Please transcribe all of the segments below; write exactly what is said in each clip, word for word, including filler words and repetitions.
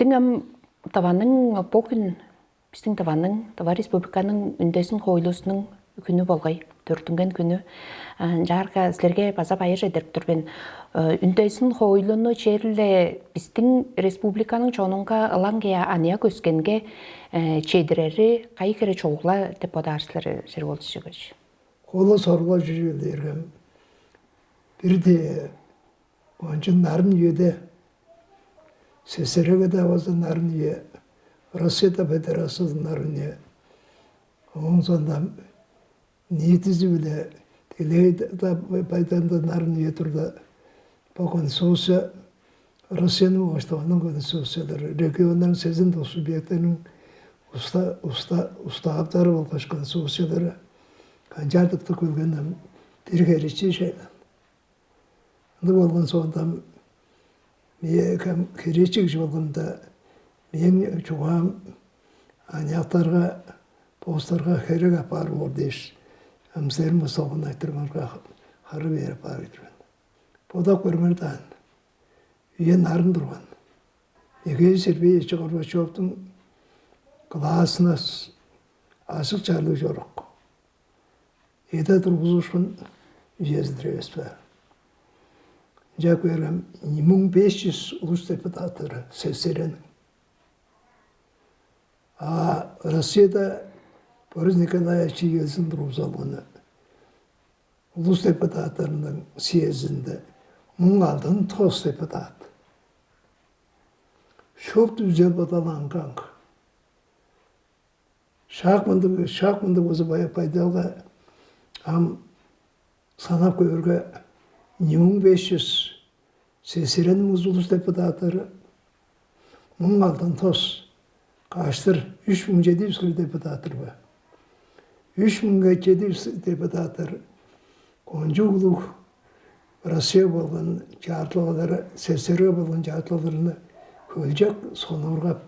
Бистиң ам Тываның бо хүн, бистиң Тываның, Тыва Республиканың үндезин хоойлузунуң хүнү болгай, төрүттүнген хүнү. Ынчаарга силерге база байыр чедирип тур мен. Үндезин хоойлуну черле бистиң республиканың чонунга ылаңгыя аныяк өскенге чедирери кайы хире чугула деп бодаар силер, Серголчугаш? Холу соргулажы чүүлдээргем бирде ончун нарын үеде СССР-ге-даа база нарын үе, Россия Федерациясы нарын үе, ооң соонда ниитизи-биле Тилей-даа байданда нарын үе турда, бо Конституция Россияның оштуганның Конституциялары, регионнарның сезен тос субъекттериниң уста уста устааптары болгаш Конституциялары канчаардыктыг келгенин бир херечи шайлан. Ындыг болган соонда мээ кам херечи кижи болганда, мээң чугаам аныяктарга, боостарга херек апаар боор дээш, ымсырым солгун айтырыңарга хары бээр апаар ийдир мен. Бодап көрүңер даан. Үе нарын турган. Михаил Сергеевич Горбачевтуң классына ажык-чарлыг чорук. Эде тургузушкун үези-дир эвес бе? Ынча көөргем, муң беш чүс улус депутаттары СССР-ниң. А Россияда Борис Николаевич Ельцин тургузалганы улус депутаттарының съездинде муң алдан тос депутат. Шупту үзел бодалаангаң. Шак мындыг, шак мындыг болза, байдалга ам санап көөрге, муң беш чүс СССР-ниң улус депутаттары, муң алдан тос, каштыр үш муң чеди чүс хире депутаттар бар. Үш муңга чеди чүс депутаттар кончуг улуг Россия болган чаартылгалары, СССР болган чаартылгаларны хөлчок сонуургап,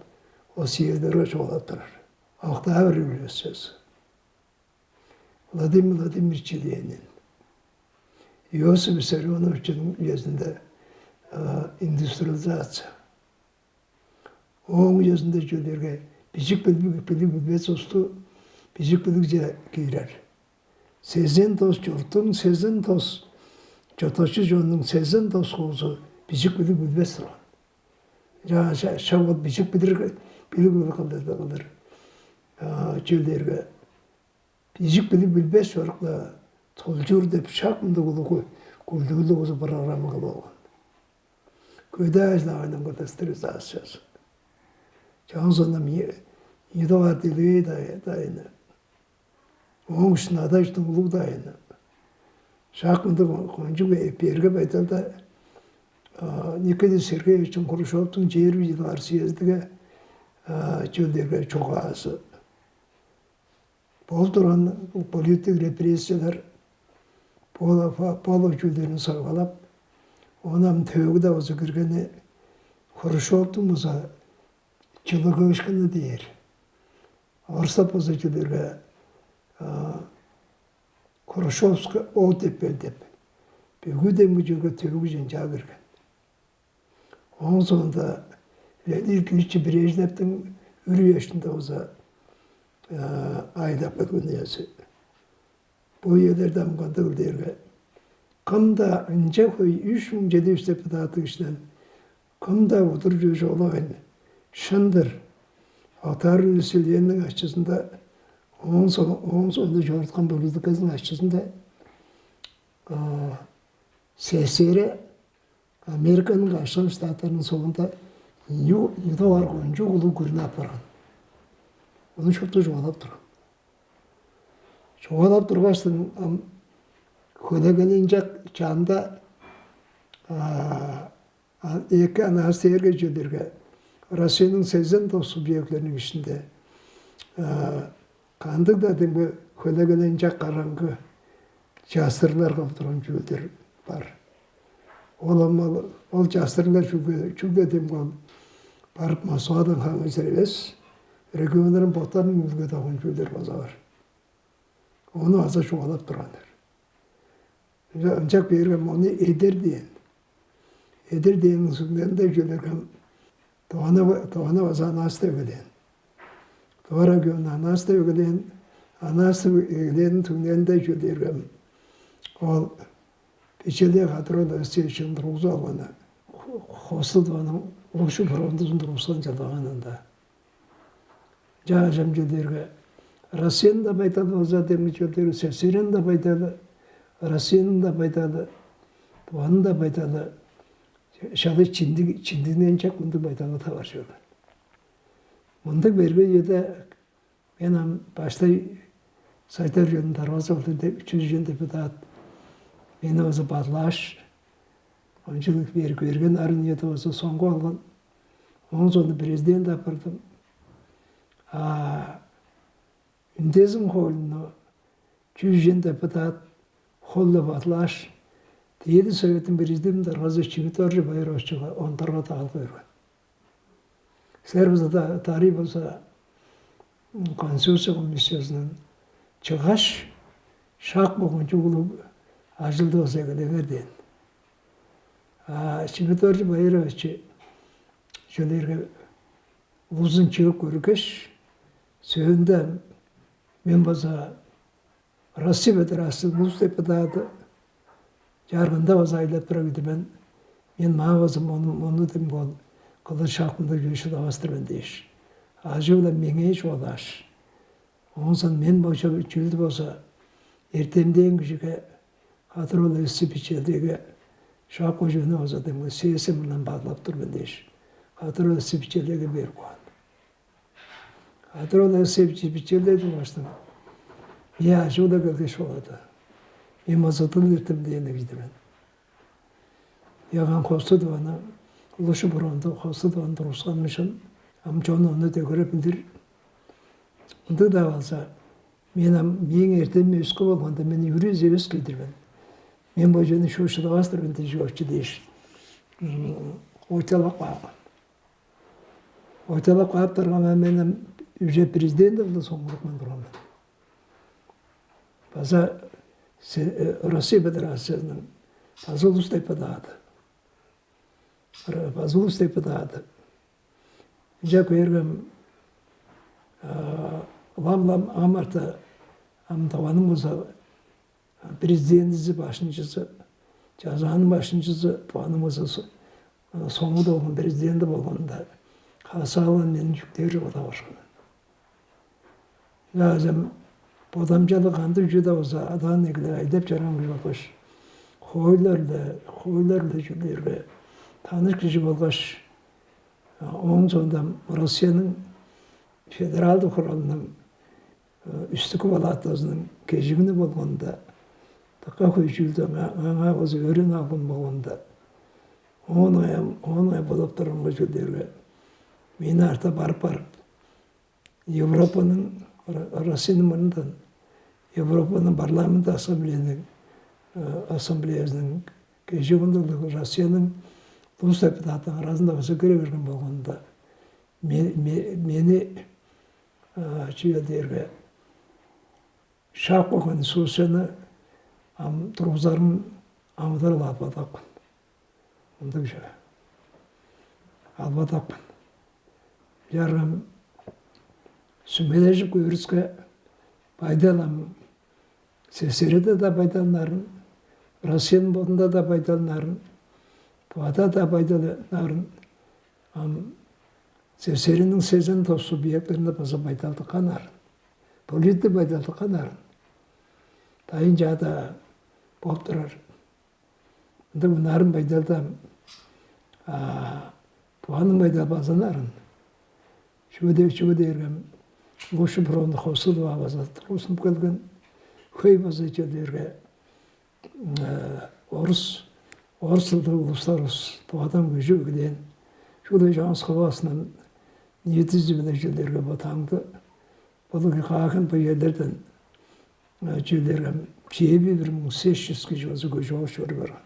ол съездерге чугаалап турар. Октаврь революциясы. Владимир Владимирович Ленин. Иосиф Виссарионовичтиң үезинде индустриализация. Ооң үезинде чүвелерге бижик билиг билбес усту бижик билигже киирер. Сезен тос чурттуң, сезен тос чоточу чоннуң сезен тос хуузу бижик билиг билбес турган. Чаа шавал бижик билир билиг кылдыр кылдыр чүвелерге бижик билип билбес чорукла толчуур деп шак мындыг улуг күлдүглүг узу программа кылып алган. Көдээ ажылаанын кылдыстырызаасчыз. Чаан сондам Едуард Делгей дайны. Ооң ушун ада улуг дайны. Шак мындыг кончуг берге байдалда Никита Сергеевичтиң Хрущевтуң чээрби чылдар съездиге чөлдерге чугаазы. Болуп турган политик репрессиялар, бо чүүлдерин соргалап, оон ам төөгү-даа болза киргени Хрущевтуң болза чылыгыышкыны дээр. Орустап болза чүлерге Хрущевская оттепель деп, бүгү демги чөлге төөгү чынчаа кирген. Ооң соонда Леонид Ильич Брежневтиң үр үештинде болза айлап келген ыяжы. Бо үелерде амгандыг дээрге кым-даа ынча хөй үч муң чеди чүс депутаттыг иштен кым-даа удур чүве чугаалавайн, шын-дыр, Октаврий Виссарионовичтиң ачызында, ооң соонда чоруткан политиказының ачызында СССР Американың Каштан Штаттарының соонда Нью-Йорк кончуг улуг күрүнү апарган. Ону шупту чугаалап турган. Чугаалап тургаштың ам хөлегелинчек чанда эки анаа сээрге чүвелерге Россияның сезен тос субъектилериниң ишинде кандыг-даа демге хөлегелинчек караңгы частырыглар кылып турган чүүлдер бар. Ол ам ол частырыглар чүгле чүгле демге ол барып Москвадан хаңыжыр эвес, регионнарын боттарының үүлге даган чүүлдер база бар. Ону база чугаалап турганнар. Ынча ынчак бээргем ону эдер дээн. Эдер дээнниң сүмнеринде чүвелерге Тываны, Тываны база Анас деп эгелээн. Тыва регионну Анас деп эгелээн, Анас деп эгелээниниң түңнелинде чүл дээрге, ол Печелей Кадыр-оол Алексеевичиниң тургузуп алганы, Хосту Тываның улусчу фронтузун тургускан чылдагаанында. Чаа, чамчы дээрге Россияның-даа байдалы болза, демги чүл дээрге СССР-ниң-даа байдалы, Россияның-даа байдалы, Тываның-даа байдалы, шала чиндиг, чиндигинен чак мындыг байдалга таваржы боор. Мындыг берге үеде мен ам баштай сайдар чонун дарбаза болду деп, үч чүс үжен депутат мени база бадылааш, ончулуг берип берген, арын үеде база соңгу алган. Ооң соонда президент апардым. А үндезин хоойлуну чүс үжен депутат хол-ла бадылааш, Дээди Советтиң президиум даргазы Чимит-Доржу Баировичиге ондарга даалга берген. Силер база да, дарый болза, Конституция комиссиязындан чыггаш, шак болган чугулуг ажылды база эгелеңер дээн. А Чимит-Доржу Баирович чүл дээрге улузун чыып көргеш, сөөлүнде мен база Россия Федерациязының улус депутады, чаргында база айлап турар кижи мен. Мен маа база мону, мону дем бол кылыр шак мындыг чүве шыдавас-тыр мен дээш, ажыы-биле меңээ чугаалааш, оон соон мен бо чүве, чүүлдү болза эртемден кижиге, Кадыр-оол Алексеевич Пичелдейге, шак бо чүвени база демги сессия мурнундан бадылап тур мен дээш, Кадыр-оол Алексеевич Пичелдейге берип каан. Кадыр-оол Алексеевич Пичелдей тургаштың, мээ ажыы-биле келгеш болады. Мен база дыл эртемден кижи-дир мен. Яган Хосту Тываны, улусчу фронту Хосту Тываны тургусканым шын, ам чон ону дөгере билир. Ындыг-даа болза, мен ам, мээң эртемим өске болганда, мен үрүс эвес кижи-дир мен. Мен бо чүвени шуут шыдавас-тыр мен дижип, очу дээш, м, ойталап каан. Ойталап кааптарга, мен, мен ам уже президент-биле соңгулуп мен турган мен. База се-, э, Россия Федерациязының база улус депутады. Р-, база улус депутады. Ынча көөрге, а, ылам-ла ам арта, ам Тываның болза президентизи, башкызы, Чазааның башкызы, Тываның болза со-, соңгу долгун президенти болганында, хасаалан мени чүктээр чугула башкан. Ынчаарга бодамчалыг кандыг чүве-даа болза, адаан эгелеп, айлап чораан кижи болгаш, хоойлу-биле, хоойлу-биле чүл дээрге таныш кижи болгаш, а, ооң соонда Россияның Федералдыг Хуралының, э, Үстүкү палатазының кежигүнү болганда, дыка хөй чүүлдү аңаа, аңаа база өөренип алган болганда, оон ыңай, оон ыңай бодап турарымга, чүл дээрге, мени арта барып-барып, Европаның, Р-, Россияның мурнундан Европаның парламент ассамблеяның, э, ассамблеязының кежигүнү-биле Россияның улус депутаттарының аразында база кире берген болганда, ме-, ме-, мени, а, чүл дээрге, шак бо Конституцияны ам тургузарын амыдырал албадапкан. Ындыг чүве. Албадапкан. Чаргым, сүмележип көөрүвүске, байдал ам СССР-де-даа байдал нарын, Россияның бодунда-даа байдал нарын, Тывада-даа байдал нарын, ам СССР-ниң сезен тос субъектилеринде база байдал дыка нарын. Политтиг байдал дыка нарын. Дайын чаада болуп турар. Ында бо нарын байдалда, а, Тываның байдалы база нарын. Чүге де, чүге дээрге ам улусчу фронт Хосту Тыва база тургустунуп келген. Хөй база черлерге, э, орус, орус дылдыг улустарывыс Тывадан көжүп эгелээн. Чүге дээрге чаңгыс Хыва улузундан ниитизи-биле черлерге бо таңды, бо каахын бо черлерден, э, черлерге чээрби бир муң сес чүс кижи база көжүп алгаш чоруй барган.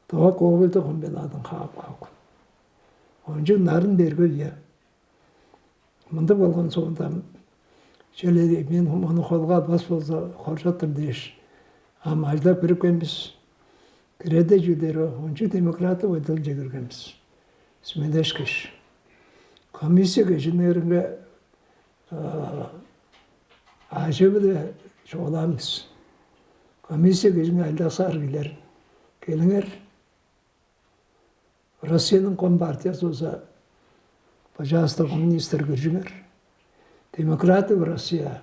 Тыва Ковалды Хумбен аадын каап каапкан. Кончуг нарын берге үе. Мындыг болган соонда, черле мен мону холга албас болза, хоржок-тур дээш, ам ажылдап кирипкен бис. Кирерде чүүлдери кончуг демократия байдалынче кирген бис. Сүмелешкеш. Комиссия кежиңеринге аажы-биле чугаалаан бис. Комиссия кежиңер, айлаксаар кижилер, келиңер. Россияның компартиясы болза, пожалуйста, коммунистер, киржиңер. Демократия Россия,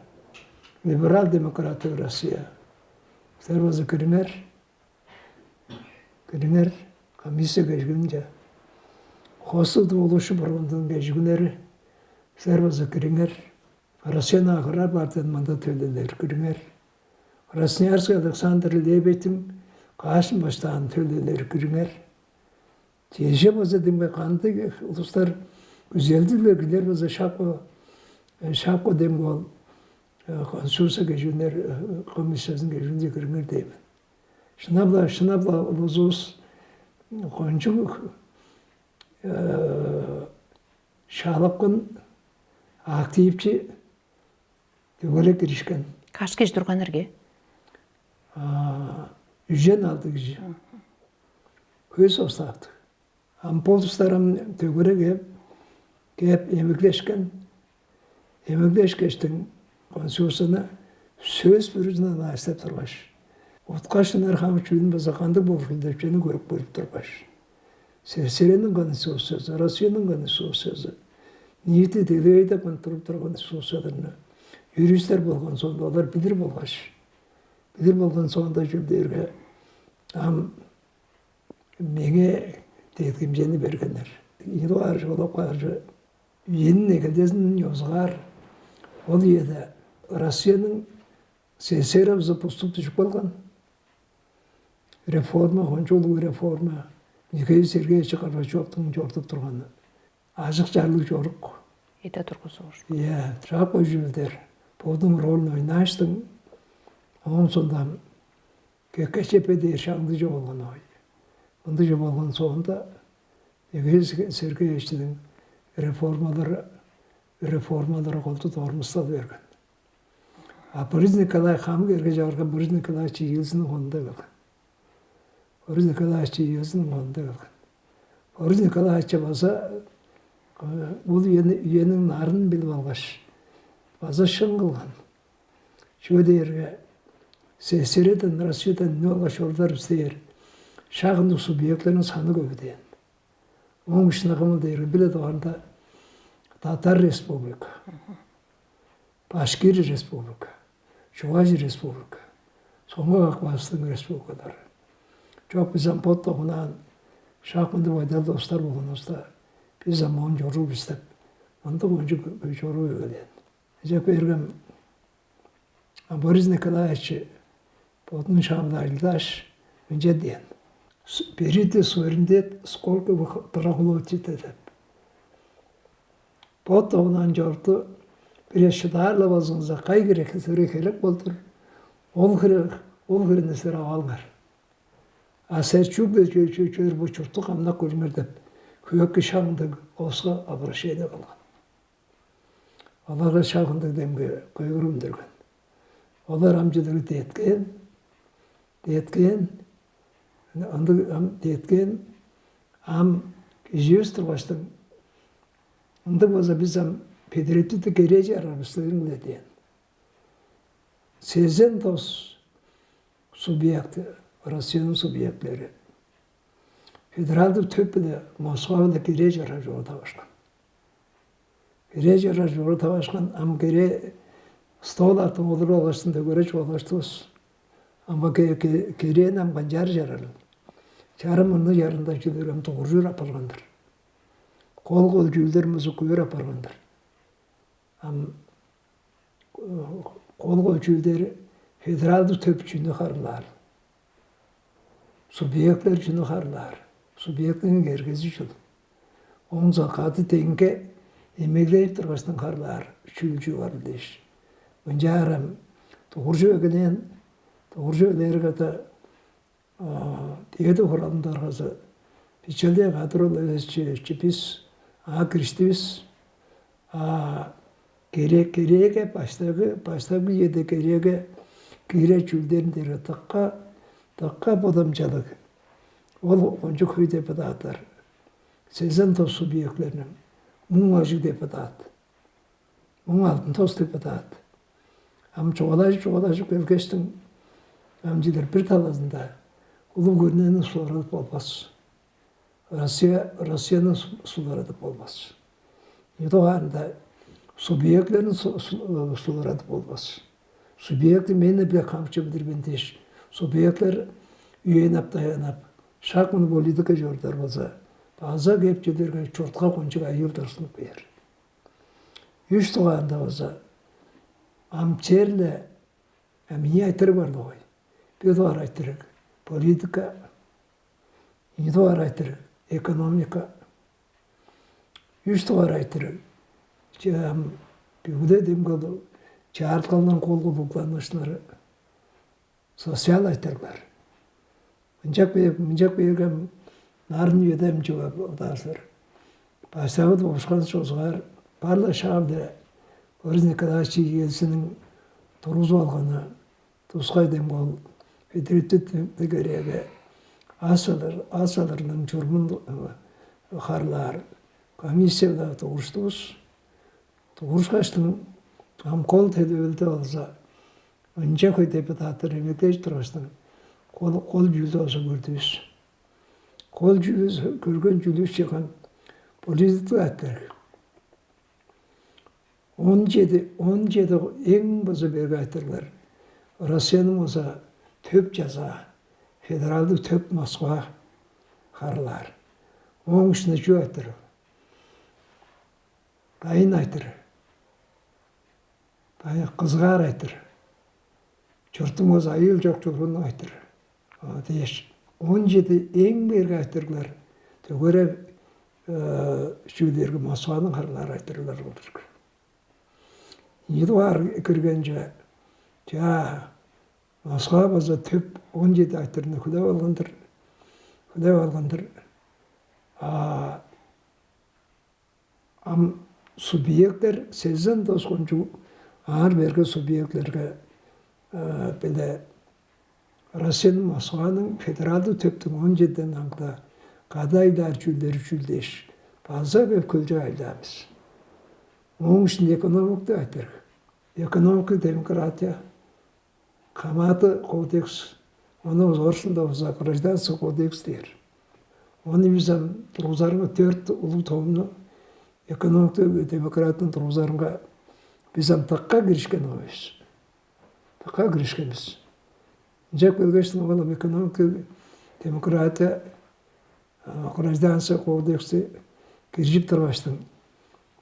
либерал демократия Россия. Силер болза кириңер. Кириңер комиссия кежигинче. Хостуг тывылышы бургундан кежигүннери. Силер болза кириңер. Россияның аграр партияның мында төлээлери, кириңер. Красноярский Александр Лебедиң каашын баштаан төлээлери, кириңер. Чеже база демге кандыг улустар күзелдиг-ле килер база шапка, шапка демге ол конституция кежүүннер комиссиясының кежүүнче кириңер дейм. Шынап-ла, шынап-ла улузувус кончуг шаалапкын, активчи, дөгере киришкен. Каш кижи турган эрге? Үжен алды кижи. Көс остаптыг. Ам болустарым дөгере кээп, кээп эмеглешкен. Эмеглешкештиң конституцияны сөс бүрүзүнен аастап тургаш, утка шынар хам чүүлүн база кандыг болур деп чүвени көрүп көрүп тургаш, СССР-ниң конституциясы, Россияның конституциясы, ниити делегейде контуруп турган конституцияларны юристтер болган соонда олар билир болгаш, билир болган соонда чүл дээрге ам меңээ деткимчени бергеннер. Ийи дугаар чугаалап кааржы, үениң негелдезин ёзугаар ол үеде Россияның СССР база буступ дүжүп калган. Реформа, кончуг улуг реформа, Михаил Сергеевич Горбачевтуң чорудуп турганы. Ажык чарлыг чорук. Эде тургузуур. Иә, чаап кой чүүлдер. Бодуң ролун ойнааштың, оон сондам кекке чепе дээр шаңдыжы болган ой. Мындыжы болган соонда Михаил Сергеевичтиң реформалары, реформалары колду дормустал берген. А Борис Николай хамык эрге чагырган Борис Николаевич Ельцинниң холунда келген. Борис Николаевич Ельцинниң холунда келген. Борис Николаевич база ол үениң нарын билип алгаш, база шын кылган. Чүге дээрге СССР-ден, Россиядан үне алгаш олдар бис дээр шак ындыг субъектилерниң саны көбү дээн. Ооң ишине кымыл дээрге биле дугаарында Татар республика, Башкир республика, Чуваш республика, соңга Кавказтың республикалары. Чок, бис ам бот догунаан шак мындыг байдал достар болганывыста, бис ам оон чоруур бис деп, мындыг кончуг чоруу эгелээн. Эжек бергем, а Борис Николаевич бодунуң шаамда ажылдааш, мынча дээн: «Берите суверенитет, сколько вы проколотите», — деп. Бот догунан чорду бир эш шыдаар-ла болзуңза, кай хире хизири херек болдур, ол хире, ол хирени силер ап алыңар. А силер чүгле чөөр бо чуртту камнап көрүңер деп, хөөкү шаңдыг оска обращение кылган. Оларга шак ындыг демги кыйгырым берген. Олар ам чыдыры деткен, деткен, ындыг ам деткен, ам киживис тургаштың, ындыг болза бис ам федеративдик керээже арарбыз силерниң-биле дээн. Сезен тос субъекты, Россияның субъектилери федералдык төп-биле Москва-биле кирээ чарар чогу тавышкан. Кирээ чарар чогу тавышкан, ам кирээ стол артынга олуруп алгаштың дөгере чугаалаштывыс. Ам бо кирээни ам канчаар чарарыл? Чарым мурнуу чарында чүлер ам дугуржуур апарган-дыр. Кол-кол чүүлдер музу көөр апарган-дыр. Ам кол-кол чүүлдер федералдык төп чүнү харылаар? Субъектлер чүнү харылаар? Субъектиниң эргези чүл? Оон кады деңге эмеглейип тургаштың харылаар чүүл чүве бар дээш. Мынчаарам дугуржу эгелээн, дугуржу эгелээрге-даа Дээди Хуралдың даргазы Бичелдей Кадыр-оол эвес чүве, бис аа кириштивис. А керээ, керээге баштагы, баштагы үеде керээге кире чүүлдерин дээрге дыка, дыка бодамчалыг. Ол кончуг хөй депутаттар сезен тос субъектилерниң муң ажыг депутат, муң алдын тос депутат. Ам чугаалажып, чугаалажып келгештиң, ам чедер бир талазында улуг күрүнени суларадып болбас. Россия, Россияны суларадып болбас. Ийи дугаарында субъектлерин суларадып болбас. Субъекти мен-не биле камчы билир мен дээш, субъектлер үенап-даянап, шак муну политика чорудар болза, база кеп чедерге чуртка кончуг айыыл турсунуп кээр. Үш дугаарында болза, ам черле, ам ийи айтырыг бар-ла ой. Бир дугаар айтырыг — политика, ийи дугаар айтырыг — экономика, үш дугаар айтырыг — че ам бүгүде демги ол чаартылгалдан кол кулугланыышнары, социал айтырыглар. Мынчак бээр, мынчак бээрге ам нарын үеде ам чуга удаазылар. Баштавыт ушкан чозугаар бар-ла шаам-даа Борис Николаевич Ельцинниң тургузуп алганы тускай демги ол федеративтиг эгерээге ас алырының чурумун харылаар комиссия-биле дугуртувус. Дугурушкаштың ам кол төлевилде болза, ынча хөй депутаттар эмеглежип тургаштың кол, кол чүүлдү болза көрдүвүс. Кол чүүлү көрген чүүлүвүс чыган политика айтырыг. Он чеди, он чеди эң база берге айтырлар. Россияның болза төп чазаа, федералдыг төп Москва харылаар. Ооң ишинде чүү айтыр? Дайын айтыр. Дайын кызгаар айтыр. Чуртуң болза айыыл чок чурууну айтыр. Дээш, он чеди эң берге айтырлар төгере чүүлдерге Москваның харылаар айтырлар болур. Ийи дугаар киргенче, чаа, Москва база төп он чеди айтырны хүлээп алган-дыр. Хүлээп алган-дыр. А ам субъекттер сезен тос кончуг аар берге субъекттерге биле Россияның Москваның федералдыг төптүң он чедиден аңгыда кады айлаар чүүлдери чүүлдээш, база беп көлче айлаамыз. Ооң ишинде экономиктиг айтырыг. Экономиктиг демократия, хамааты кодекс, ону орусунда болза гражданский кодекс дээр. Ону бис ам тургузарынга, дөрт улуг томну экономиктиг демократияны тургузарынга бис ам дыка киришкен овес. Дыка киришкенбиз. Ынчап келгештиң ол экономиктиг демократия, гражданский кодексти киржип тургаштың,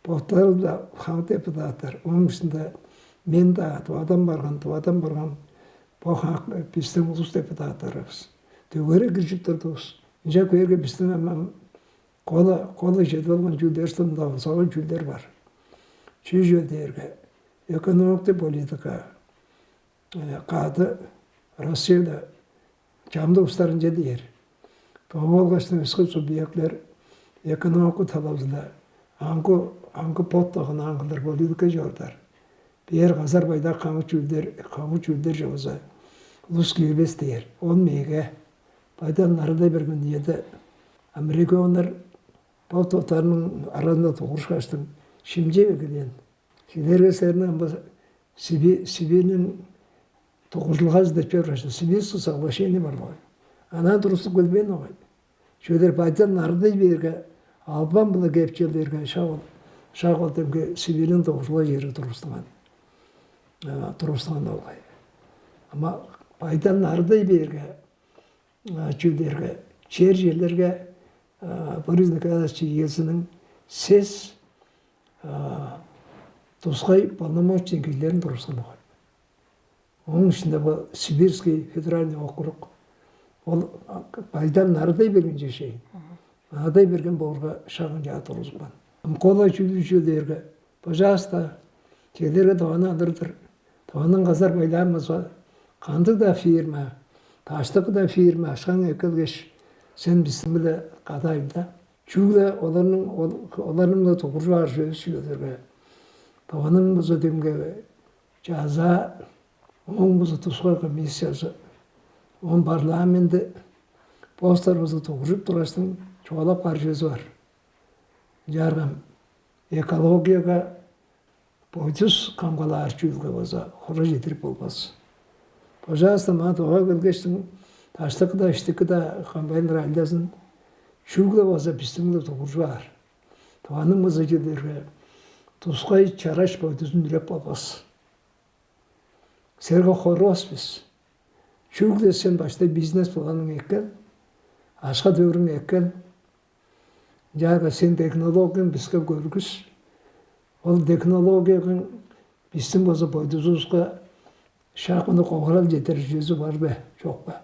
боттары-даа хамык депутаттар, ооң ишинде мен-даа, Тывадан барган, Тывадан барган бо хамык бистиң улус депутаттарывыс дөгере киржип турдувус. Ынчап кээрге бистиң ам кола, кола чедип алган чүүлдер соонда онзагай чүүлдер бар. Чүү чүвел дээрге, экономиктиг политика кады Россияда чамдык улустарынче дээр. Тоо болгаштың өске субъектлер экономика талазында аңгы, аңгы бот-даа хынааң кылдыр политика чорудар. Бээр казар-байдак хамык чүүлдер, хамык чүүлдер чок болза, улус киирбес дээр. Ол меге. Байдал нарыдай берген үеде ам регионнар бот-боттарының аразында дугурушкаштың шимчеп эгелээн. Силерге силерниң ам бо Сиби-, Сибирьниң дугуржулгазы деп чоруур, Сибирский соглашение бар болгай. Анаа туруступ келбээн болгай. Чүге дээрге байдал нарыдай бээрге, албан-биле кеп чел дээрге, шак ол, шак ол демги Сибирьниң дугуржулга чери тургустунган, тургустунган болгай. Ама байдал нарыдай бээрге, чүүлдерге, чер-черлерге Борис Николаевич Ельцинниң сес тускай полномочный кижилерин тургускан болгай. Ооң ишинде бо Сибирский федеральный округ, ол байдал нарыдай берген чешейин. Нарыдай берген боорга шак ынчаар тургузупкан. Ам кола чүүлү чүве дээрге, пожалуйста, черлерге Тываны алыр-дыр. Тываның казар-байлаан болза, кандыг-даа фирма, даштыкы-даа фирма акшаң эккелгеш, сен бистиң-биле кады айылда. Чүгле оларның, оларның-биле дугуржуп аар чүвевис чүве дээрге, Тываның база демги чазаа, ооң база тускай комиссиязы, ооң парламенти, бостар база дугуржуп тургаштың чугаалап каар чүвези бар. Ынчаарга ам экологияга, бойдус камгалаар чүүлге база хора чедирип болбас. Пожалуйста, маа доо келгештиң, даштыкы-даа, иштики-даа комбайннар айлазын, чүгле база бистиң-биле дугуржуп аар. Тываның база чүлерге тускай чараш бойдузун үреп болбас. Силерге хорувас бис. Чүгле сен баштай бизнес планың эккел, акша-төөрүң эккел. Ынчаарга сен технологияң биске көргүс. Ол технологияң бистиң база бойдузувуска шак мындыг кокурал чедер чүвези бар бе, чок бе?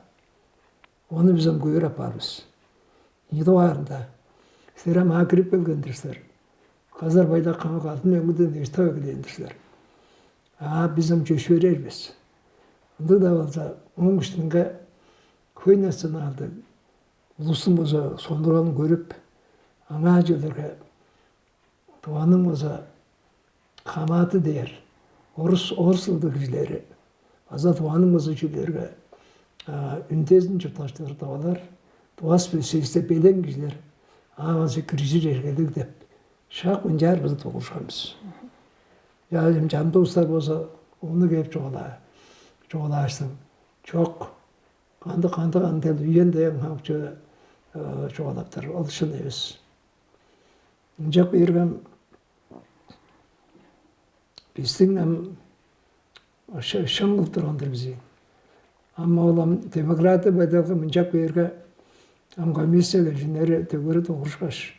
Ону бис ам көөр апаар бис. Ийи дугаарында, силер ам аңаа кирип келген-дир силер. Казар-Байдак хамык алдын өңүден эртип эгелээн-дир силер. А бис ам чөпшээрер бис. Ындыг-даа болза, ооң иштинге хөй националдыг улустуң база сонуургалын көрүп, аңаа чүлерге Тываның база хамааты дээр, орус, орус ылдыг кижилери база Тываның база чүлерге үндезин чуртташтыр тывалар, тывас билсегисте белен кижилер аңаа база киржир эргелиг деп шак мынчаар база дугурушкан бис. Я эм чамдыыстар болза ону кээп чугаалаа, чугаалааштың. Чок, кандыг кандыг андел үен дээн хамчы чугаалаптар. Ол шын эвес. Ынчап бээргем, бистиң ам шыңгыл турган-дыр бис ийин. Ам ол ам демократия байдалга мынчап бээрге, ам комиссия кижиннери дөгере дугурушкаш,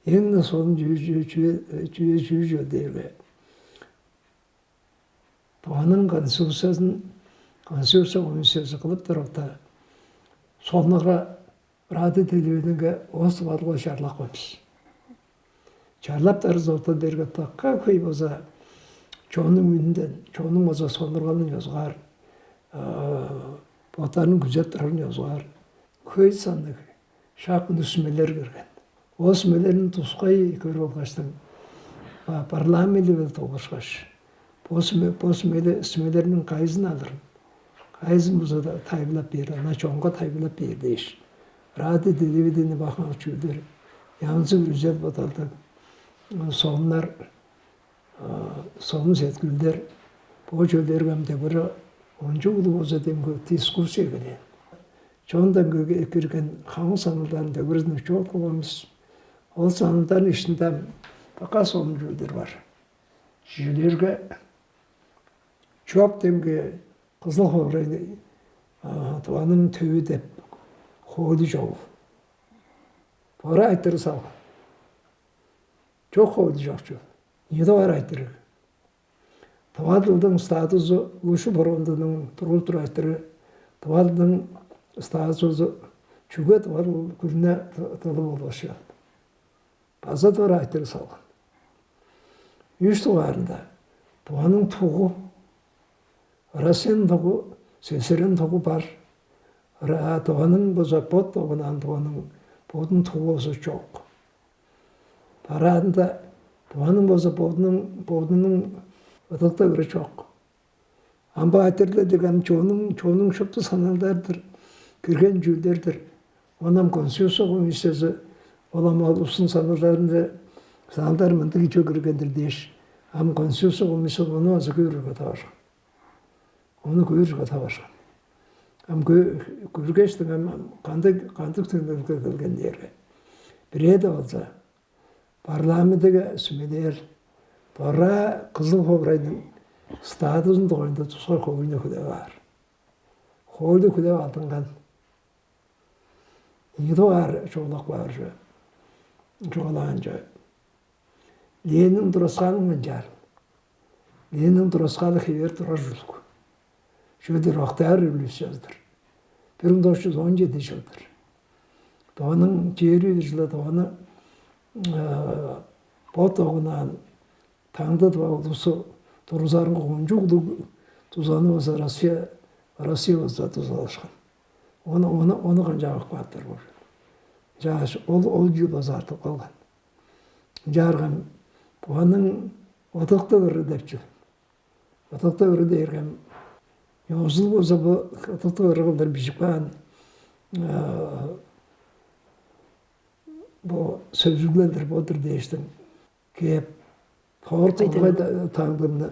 эң-не солун чүү чүү чүү чүү чүү чүвел дээрге, Тываның конституциясын, конституция комиссиясы кылып турарда, соннуга радио телевидениеге оос бадылга чарлап каан бис. Чарлап тарызы ортан дээрге дыка хөй база чоннуң үнүнден, чоннуң база сонургалын ёзугаар, боттарының күзеп турарын ёзугаар хөй санныг шак ындыг сүмелер кирген. Ол сүмелерниң тускай көрүп алгаштың, парламент-биле долгушкаш, бо сүме бо сүмеле сүмелерниң кайызын алырын, кайызын бузада тайбылап бээр, ана чонга тайбылап бээр дээш, радио, телевидение бахмак чүүлдер, янзы бир үзел бодалдыг соннар, сонун сеткилдер, бо чөлдерге ам дегбири ончуг улуг болза демги дискуссия келээн. Чондан көге экирген хамык санылдарын дегбиризин чоок кылганбыз. Ол санылдарын ишинде ам бака сонун чүүлдер бар. Чүлерге чоп демги кызыл хоорайны тываның төвү деп хоолу чогул. Бора айтыры салган. Чок хоолу чок чүве. Ийи дугаар айтырыг. Тыва дылдың статузу улушу борондунуң туруп турар айтыры. Тыва дылдың статузу чүге тыва дыл күрүне дылы болбас чүвел. База дора айтырыг салган. Үш дугаарында тываның тугу, Россияның тугу, СССР-ниң тугу бар. Тываның база бот догунаан тываның бодунуң тугу болза чок. Бараанда тываның болза бодунуң бодунуң ыдыкта кире чок. Ам бо айтырлар дег ам чонуң чонуң шупту саналдардыр, кирген чүүлдердир. Оон ам конституция комиссиясы ол ам ол улустуң саналдарында саналдар мындыг чүве кирген-дир дээш, ам конституция комиссиясы ону база көөрүрге таварышкан. Ону көөрүрге таварышкан. Ам көргештиң ам кандыг кандыг төгүлге келген дээрге, бирээде болза парламентиге сүмелээр, бора кызыл хоорайның статузун дугайында тускай хоойлу хүлээп аар. Хоойлу хүлээп алдынган. Ийи дугаар чугаалап каар чүве, чугаалаан чүве. Ленинниң тураскаалын мынчаар. Ленинниң тураскаалы хевээр турар ужурлуг. Чүге дээрге Октябрь революциязы-дыр. Бир муң тос чүс он чеди чыл-дыр. Тываның чээрби бир чылда Тываны бот догунаан таңды тыва улузу тургузарынга кончуг улуг дузаны база Россия Россия база дузалашкан. Ону ону ону канчап ап кааптар боор. Чааш ол ол чүүл база артып калган. Ынчаарга Тываның ыдыктыг ыры деп чүве. Ыдыктыг ыры дээрге ёзул болза бо ыдыктыг ыры кылдыр бижип каан бо сөзүглелдер бо-дур дээштиң кээп Кавыртыгай таңдыны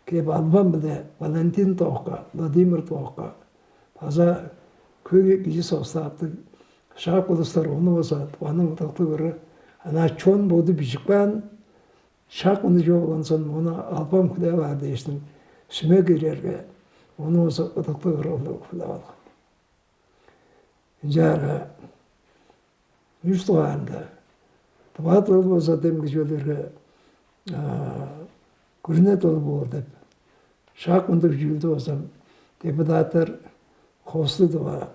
кээп албан-биле Валентин Токка, Владимир Токка база хөй кижи составтыг шак улустар ону база аның ыдыктыг ыры. Ана чон боду бижип каан шак мынча болгонсон, ону албан хүлээп аар дээштиң сүме кирерге, ону база ыдыктыг ыры ону хүлээп алган. Ынчаарга үш дугаарында тыва дыл болза демги чүвелерге күрүне дыл боор деп шак мындыг чүүлдү болзам, депутаттар хосту дыва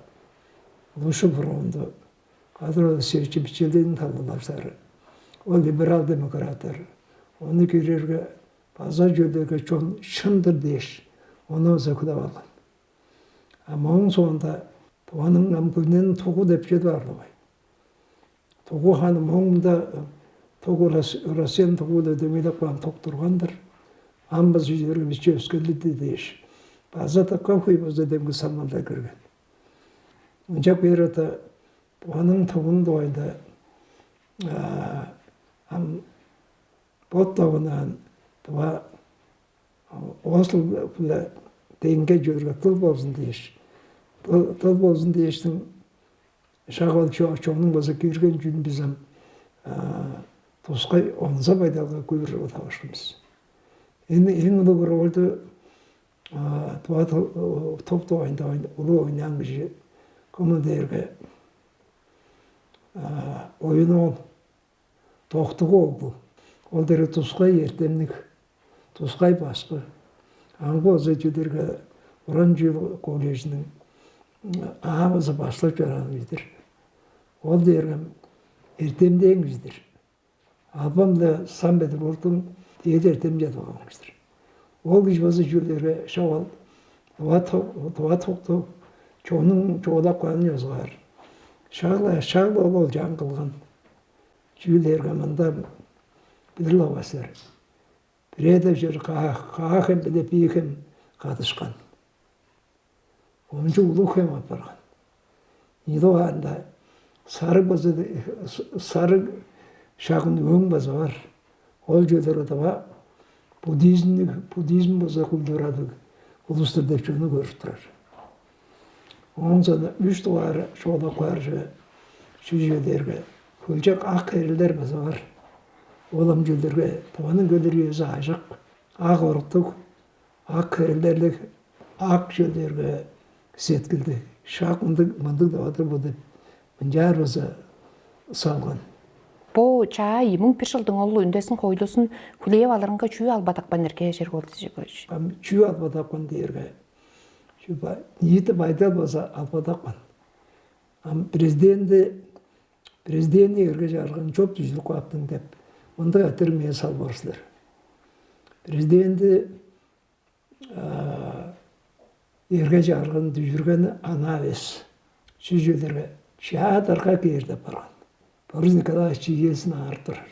улушу фронту кадыр сечи бичелден талдылаштары, ол либерал демократтар ону кирерге база чүвелерге чон шын-дыр дээш, ону база хүлээп алган. А моң соонда туганың ам күннен тугу деп чеди барлыгай. Тугу ханы моңда тугу Россияның тугу деп демелеп каан тук турган-дыр. Ам база чүдерге биче өскелиди дээш, база тыка хуй база демги самналдар кирген. Ынчап бээр ата туганың тугун дугайында ам бот догунаан туга оозул-биле деңге чөрге тыл болзун дээш, тыл болзун дээштиң шак ол чонуң база кирген чүн бизем тускай онза байдалга көөр тавышкынбыз. Эми эң улуг ролду туга топ дугайында улуу ойнаан кижи кымыл дээрге оюн ол Токтугу оглу, ол дээрге тускай эртемниг, тускай башкы, аңгы оза чүдерге уран чүүл колледжиниң аавызы баштап чораан кижи-дир. Ол дээрге эртемдээн кижи-дир. Албан-биле Сан-Петербургтуң дээди эртемче тывган кижи-дир. Ол кижи база чүүлдерге шак ол туга токтуг чонуң чугаалап каанын ёзугаар. Шак-ла, шак-ла ол ол чаан кылган. Чүү дээрге мында билир-ла силер. Бирээде чер каа хем биле бии хем кадышкан. Ончу улуг хем апарган. Ийи дугаарында сарыг база сарыг шагын өң база бар. Ол чүвелер ыдыва буддизмниг, буддизм база культурадыг улустур деп чүвени көрүп турар. Оон соонда үш дугаар шоолап каар чүве чү чүвелерге хөлчок ак херелдер база бар. Ол ам чүвелерге тываның келир үези аажок, ак оруктуг, ак херелдерлиг, ак чүвелерге сеткилди. Шак мындыг мындыг деп адыр бо деп мынчаар база салган. Бо чаа ийи муң бир чылдың ол үндезин хойлузун хүлээп алырынга чүү албадапкан эрге Чергол Жигорович? Ам чүү албадапкан дээрге, чүү ба ниити байдал база албадапкан. Ам президенти президентни эрге чарган чоп дүжүлүп кааптың деп мындыг айтырыг мээ салып ор силер. Президенти эрге чарган дүжүргени аңаа эвес. Чү чүвелерге чаа дарга кээр деп барган. Борис Николаевич иезин аарып турар.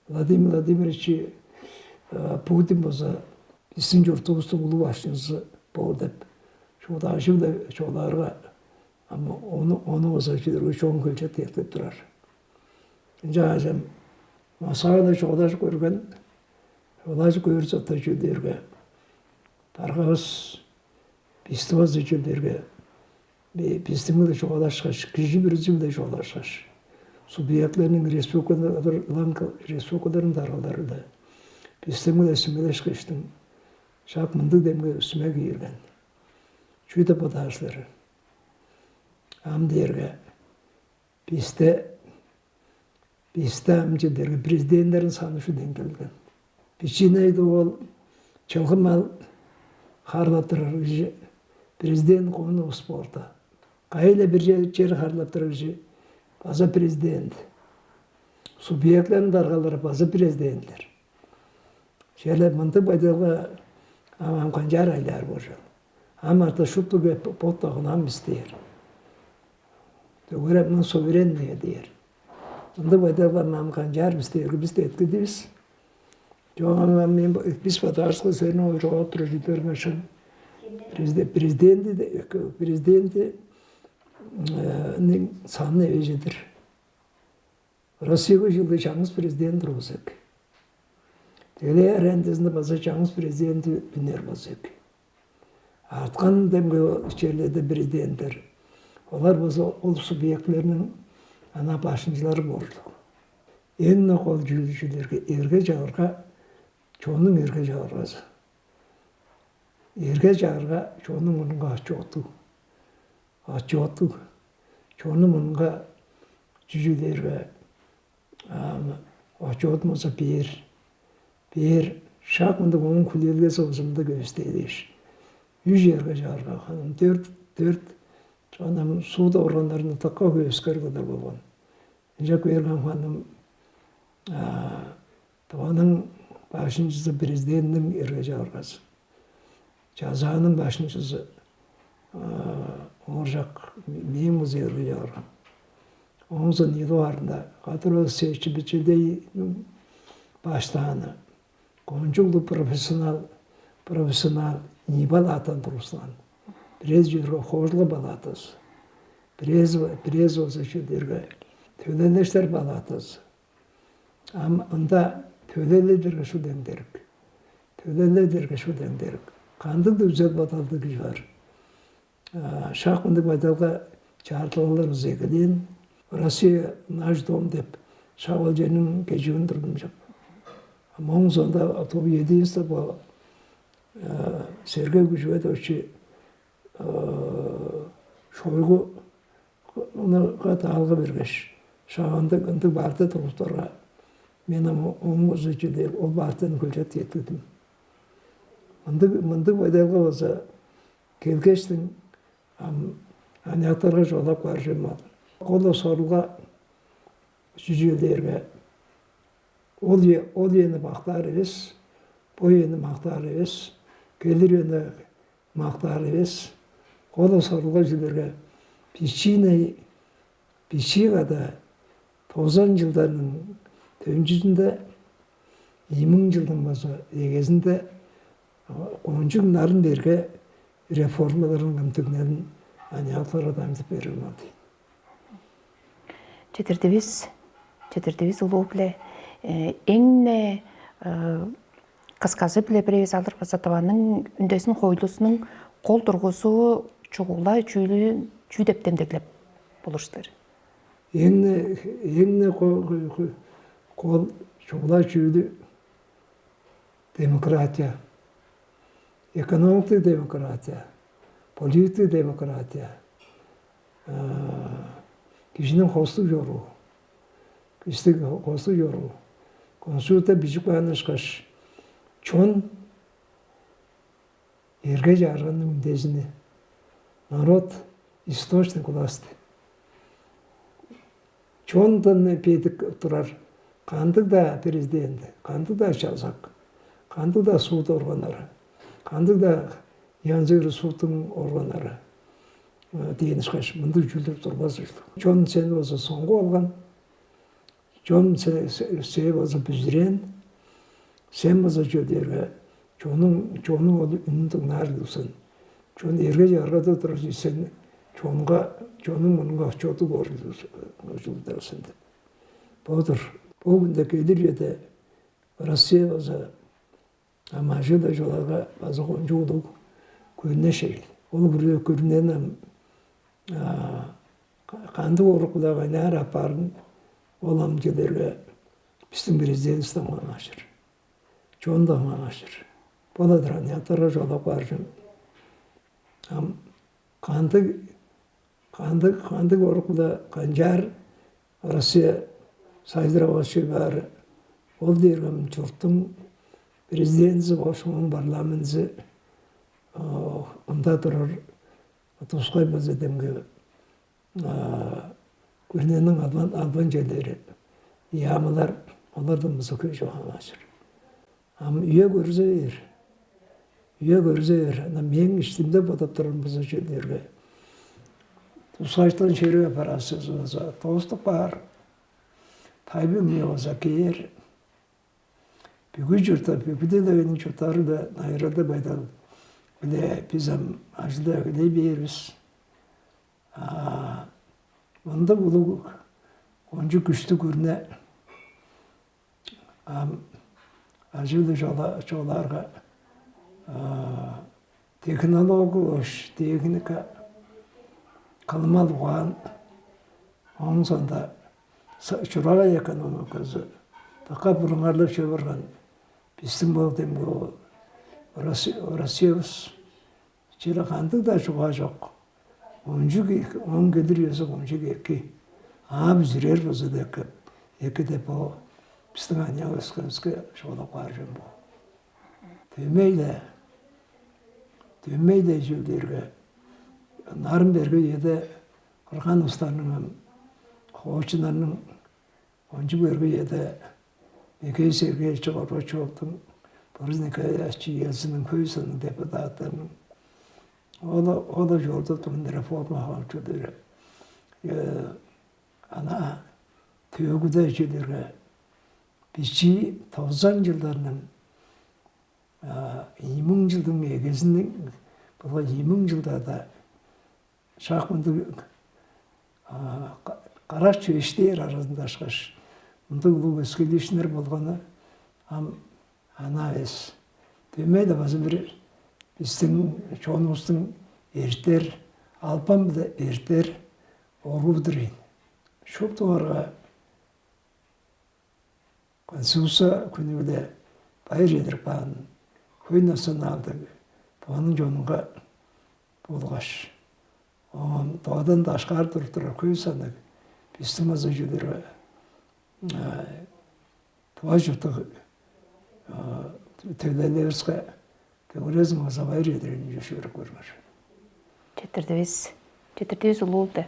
Владимир Владимирович Путин болза биздин чуртувустуң улуг башчызы боор деп чугаалажы-биле чугаалаарга, ам ону ону болза чүдүргү чоң хөлче тиектеп турар. Ынчаажам Москвада чугаалажып көрген, чугаалажып көөр сотта чүдүргү даргавыс бистивазы чүлдерге бистиң-биле чугаалашкаш, кижи бүрүзү-биле чугаалашкаш, субъектилерниң республикалар ылаң республикаларның даргалары-биле бистиң-биле сүмелешкештиң шак мындыг демге сүме киирген. Чүү деп бодаар силер? Ам дээрге бисте бисте ам чүлдерге президенттерин саны шүден келген. Бичиинейди ол чылгы мал хаарлап турар кижи президент коону ус болду. Кайы-ла бир чер хаарлап турар кижи база президент. Субъектилерниң даргалары база президентлер. Черле мындыг байдалга ам канчаар айлаар болчу. Ам арта шупту кеп боттагын ам бис дээр. Дөгерем мын суверенные дээр. Мындыг байдалга ам канчаар бис дээрге бис деткидивис. Чогам мен бис бадаарыска сени ол чогап тура чүдерме шын. Президенти президенти саны эвежедир. Россияга жылда чаңгыс президент тургузак. Эле арендазында база чаңгыс президент үнер болза эки. Арткан демге черлерде президенттер, олар болза ол субъектилерниң ана башынчылары болурлуг. Эң-не кол чүүлү чүүлерге эрге чагырга, чоннуң эрге чагыргазы. Эрге чагырга чоннуң мурнунга отчеттуг. Отчеттуг. Чоннуң мурнунга чүчүлээрге, отчет болза бээр. Бээр шак мындыг ооң хүлээлгези болза мындыг эвес дээш. Үш эрге чагырга, ханам дөрт, дөрт, анам суд органнарында дыка хөөскер кылдыр болган. Ынча көөргем ханам Тываның башынчызы президентиниң эрге чагыргазы. Чазааның башынчызы ооржак мээң музейлерге чыгарган. Оңзун Эдуарда кадровый сечи бичедей баштааны кончуглу профессионал профессионал ибал атан тургузган. Бирээзи чүрүргө хожулга балаатазы. Бирээзи бирээзи болза чүдерге төлээлештер балаатазы. Ам ында төлээледерге шүдеңдерик. Төлээледерге шүдеңдерик. Кандыг дүзел бодалдыг кижи бар? Шак мындыг байдалга чаартылгалар узегелээн. Россия наш дом деп шак ол черниң кежигин турдум чоп. Моң соонда туу единство бо Сергей Кужугетович Шойгу ынга даалга бергеш, шак ындыг ындыг барда тургуптарга, мен ам оң узучу дээр ол бартын күлчет кеткидим. Мындыг мындыг байдалга болза келгештиң ам аныяктарга чугаалап каар чүвем ол. Кол сорулга чүчээлээрге ол ол үени мактаар эвес, бо үени мактаар эвес, келир үени мактаар эвес. Кол сорулга чүлерге бичиине бичиигада тозан жылдарның төнчүзүнде иймиң жылдың база эгезинде кончуг нарын берге реформаларын кымтыгнелин аныяктарга дамчып берип алды. Чедирдивис, чедирдивис улуу-биле эң-не кысказы-биле бир эвес алыр база Тываның үндезин хоойлузунуң кол тургузуу чугула чүүлү чүү деп демдеглеп болур силер? Эң-не эң-не кол чугула чүүлү демократия, экономиктиг демократия, политиктиг демократия, кижиниң хостуг чоруу, кижиниң хостуг чоруу, конституция бижип каан ышкаш, чон эрге чаарганның үндезини, народ источник власти. Чондан бедик турар кандыг-даа президент, кандыг-даа чалзак, кандыг-даа суд органнары, кандыг-даа янзы суттуң органнары дээн ышкаш мындыг чүүлдер турбас ужурлуг. Чон сени болза соңгу алган, чон сээ болза бүзүрээн, сен болза чүве дээрге чонуң чонуң ол үнүн дыңнаар улус сен. Чон эрге чаргада турар сен чонга чонуң мурнунга чоду боор ужулдар сен деп. Бодур. Бо күнде келир чеде Россия база амажы-ла чугааларга база кончуг улуг күрүне шеил. Ол күрүнени кандыг орук-биле кайнаар апаарын ол ам чедерге бистиң президентибистен хамааржыр. Чон-даа хамааржыр. Бола-дыр аныяктарга чугаалап каар чүвем. Ам кандыг кандыг кандыг орук-биле канчаар Россия сайзыравас чүве баар ол дээрге чурттуң президентизи болгаш ооң парламентизи ында турар тускай база демги күрүнениң албан албан черлери яамылар олардан база хөй чогаанаажыр. Ам үе көрзе бээр. Үе көрзе бээр. Ана мээң иштимде бодап турарым база чүве дээрге тускаштан шериг аппарациясы база тооступ каар. Тайбың мээ база кээр. Бүгү чурттар, бүгү делегейниң чурттары-да найыралдыг байдал биле биз ам ажылдап эгелей бээр бис. А мындыг улуг кончуг күштүг күрүне ам ажыы чула чугаалаарга, технология, техника, кылымал угаан, ооң соонда чурагай экономиказы дыка бурунгаарлап чоруп барган. Бистиң бо демги Россиябыс чире кандыг-даа чугаа чок. Кончуг эки, оон келир үези кончуг эки. Ам үзүрээр болза-даа эки, эки деп бо бистиң аныяк өскенивиске чугаалап каар чүвем бо. Дөмей-ле, дөмей-ле чүүлдерге, нарын берге үеде кырган улустарның ам, хоочуннарның, кончуг берге үеде Михаил Сергеевич Горбачевтуң, Борис Николаевич Ельцинниң, хөй санныг депутаттарның, ол ол чорудуп турган реформа хаалчылары ана төөгүде чүлерге бичии тозан чылдарның ийи муң чылдың эгезиниң, была ийи муң чылдарда шак мындыг карак чөпшээр аразында ышкаш мындыг улуг өскелиишиннер болганы ам ана эвес. Дөмей-ле база бир бистиң чонувустуң эртер, албан-биле эртер оруу-дур ийин. Шуптуңарга Конституция хүнү-биле байыр чедирип каан хөй националдыг Тываның чонунга болгаш оон Тывадан дашкаар туруп турар хөй санныг бистиң база чүдүрү тыва чурттуг төлээлеривиске көңүлезин база байыр чедирин чөпшүрүп көрүңер. Четирдивис, четирдивис улуу-даа.